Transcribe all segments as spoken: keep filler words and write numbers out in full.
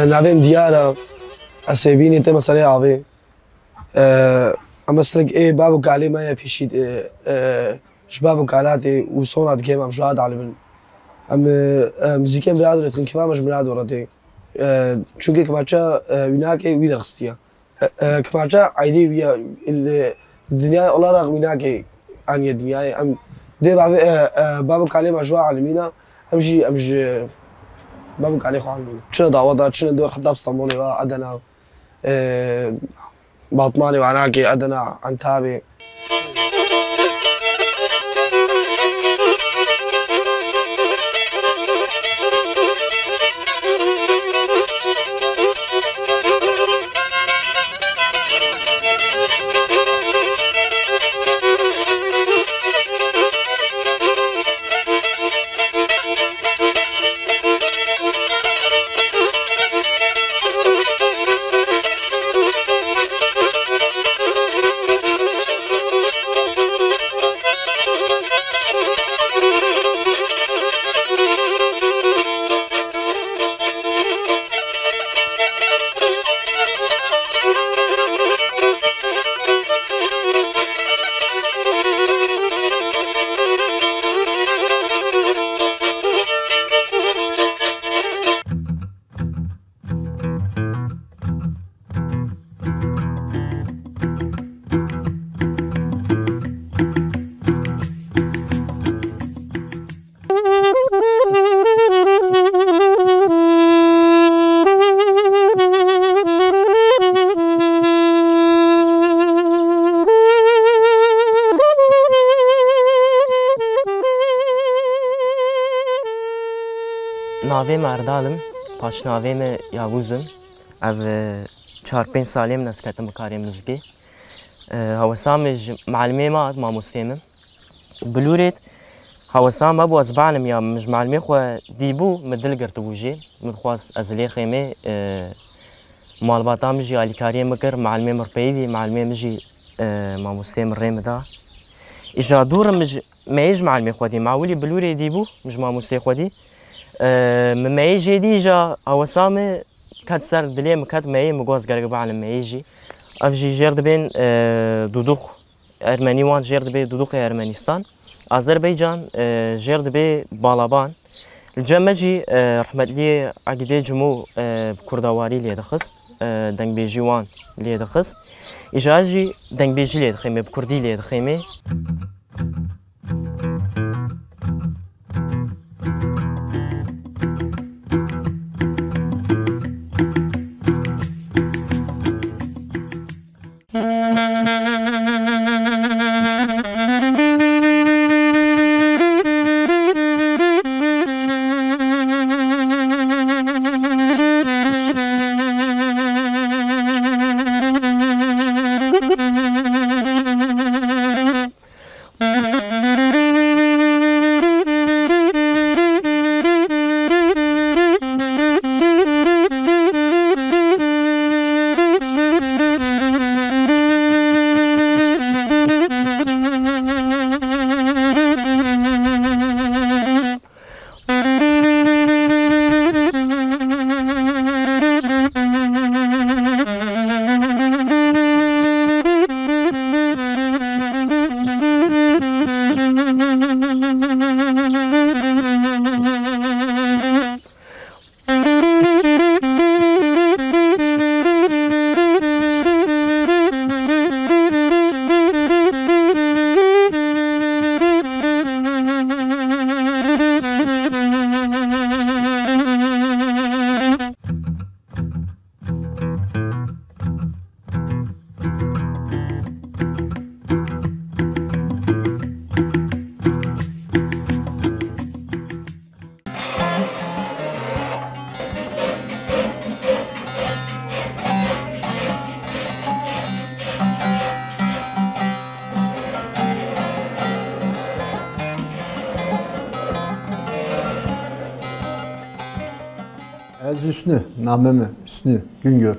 Navê min Diyar e. Ez ê bînî tê meseleyê avê. E, em meselek ê bav û kalê me ye pêşî, e, e, ji bav û kala tê û sona dikêm em ji wa dielibin. Em, e, e, muzîkê mirado re dikin, kêfa me ji mirado re tê. E, çunkê kimaça, e, wî nake wî derxistiye. E, e, kimaça eydê wî ye, li dinyayê olarak wî nake aniye dinyayê. Em dê bavê, e, e, bav û kalê me ji wa elimîna, em jî, em ji bav û kalê xwe elimîna. Çine daweta, çine dor heta Stenbolê ve, Edena, e, Batmanê, Wanakê, Edena, Entabê. Navê me Erdal im, paşnavê me Yavuz im. Ev, e, çar pênc salê min ez ketim bi karê muzikê. E, hewesa min ji malimê me hat, mamostê min. Bilûrê hewesa me bû ez bialim ya, min ji malimê xwe dîbû, min dil girtibû jê. Min dixwast ez lê xêmê, e, malbata min jî alîkariyê min kir, malimê min ripeyivî, malimê min jî, e, mamostê min rê min da. Îja dûr min ji meyê ji malimê xwe dî. Me ewilî bilûrê dîbû, min ji mamostê xwe dî. E, min meyê jê dî, îja hewesa min ket ser dilê min, ket meyê, min got ez gerek bialim meyê jî. Ev jî jêr dibên, e, duduk. Ermenî wan jêr dibê dudukê Ermenîstan. Azerbaycan, e, jêr dibê balaban. Li cem me jî, e, rehmetliyê Egîdê Cimo, e, bi kurdawarî lê dixist, e, dengbêjî wan lê dixist. Îja jî dengbêjî lê dixêmê, bi kurdî lê dixêmê. Ez Hüsnü, name mi Hüsnü Güngör.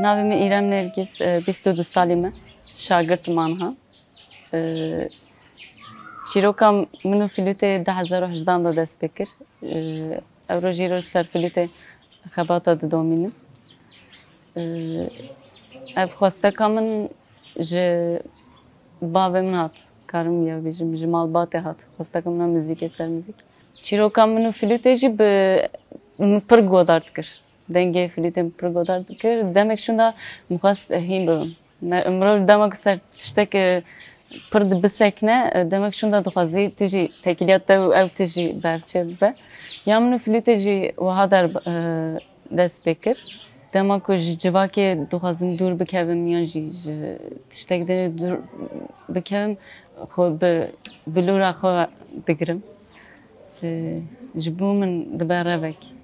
Navê min Îrem Nergîs, e, bîst û du salî me. Şagirt me niha. E, çîroka min û flûtê du hezar û hejdehan de dest pê kir. E, ew rojî roj ser flûtê xebata didomînim. E, ev xwesteka min ji bavê min hat, karim ya bêjim, ji malbatê hat. Xwesteka min a muzîkê, ser muzîk. Çîroka min û flûtê jî bi min pir godar dikir. Dengê flûtê min pir godar dikir. Demek şûnda min xwest hîn bibim. Me-, mirov dema ku ser tiştek, e, pir dibisekne, e, demek şûnda dixwazî tu jî tekiliya te û ew tu jî berçê bibe. Ya min û flûtê jî wiha der, e, dest pê kir. Dema ku ji civakê dixwazim dûr bikevim yan jî ji tiştek dinê dûr bikevim, xwe bi bilûra xwe digirim. E, ji bo min dibe revek.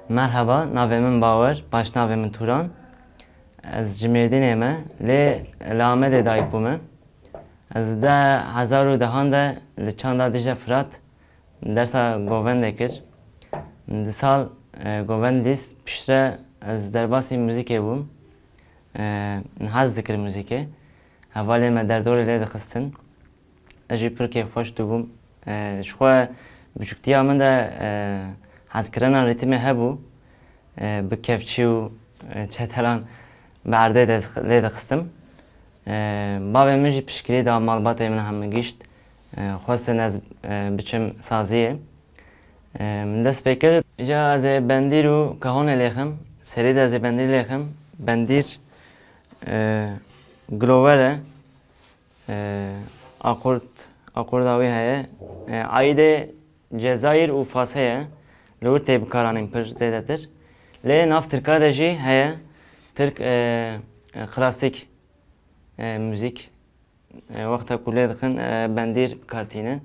Merhaba, navê min Bawer, paşnavê min Turan. Ez ji Mêrdînê me, lê li Amedê dayik bûme. Ez di hezar û dehan de li çanda Dicle Firat dersa govendê kir. Di sal, e, govend lîst, piştre ez derbasî muzîkê bûm. E, min hez dikir muzîkê. Hevalê me derdorê lê dixistin. Ez jî pir kêfxweş dibûm. E, ji xwe biçûktiya min de, e, hezkirina rîtimê hebû. E, bi kevçî û, e, çetelan bi erdê de lê dixistim. E, bavê min jî piştgirî da, malbatê min hemû gişt. E, xwestin ez, e, biçim saziyê. E, min dest pê kir. Îca ez ê bendîr û kahonê lêxim. Serî de ez ê bendîr lêxim. Bendîr, e, gilover e. E, akord, akorda wî heye. E, aîdê Cezayir û Fasê ye. Li wir tê bikaranîn pir zêdetir. Lê nav tirka de jî heye. Tirk, e, e, klasîk, e, muzîk. E, wexta ku lê dixin, e, bendîr kartînin.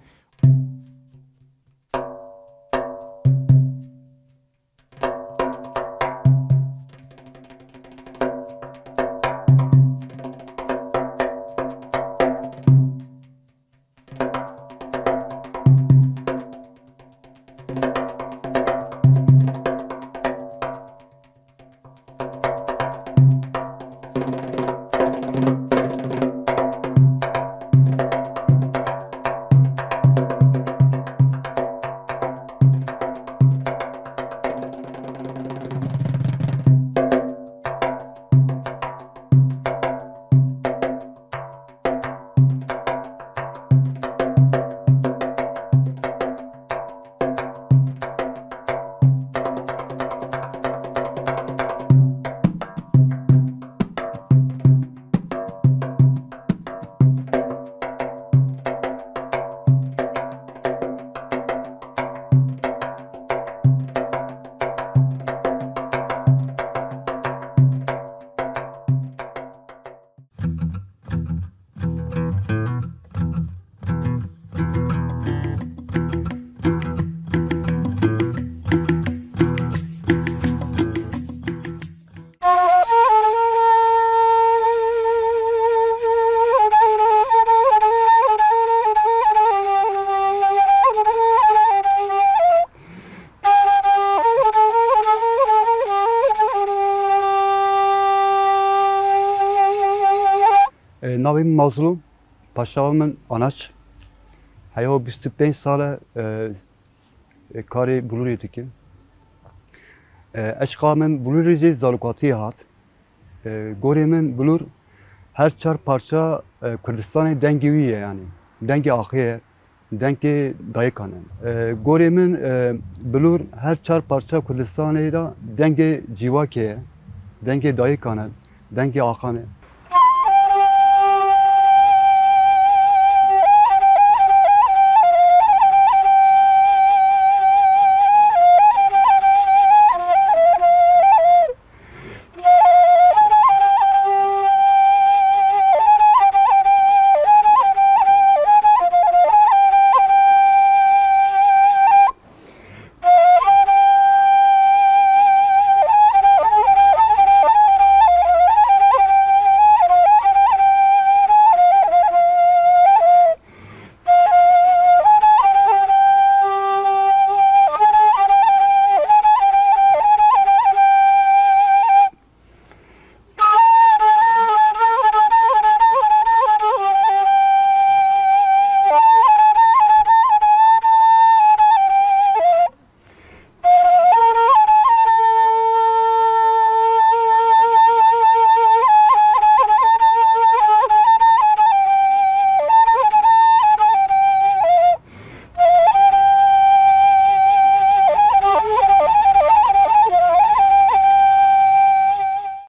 Navê min Mazlûm, paşava min Anaç. Heya bîst û pênc sal e, e, karê bilûrê dikim. E, eşqa min bilûrê jî zarokatiyê hat. E, gorê min bilûr her çar parça, e, Kurdistanê dengê wî ye, yanî dengê axê ye, dengê dayikan e. E, gorê min, e, bilûr her çar parça Kurdistanê de dengê civakê ye, dengê dayikan e, dengê axan e.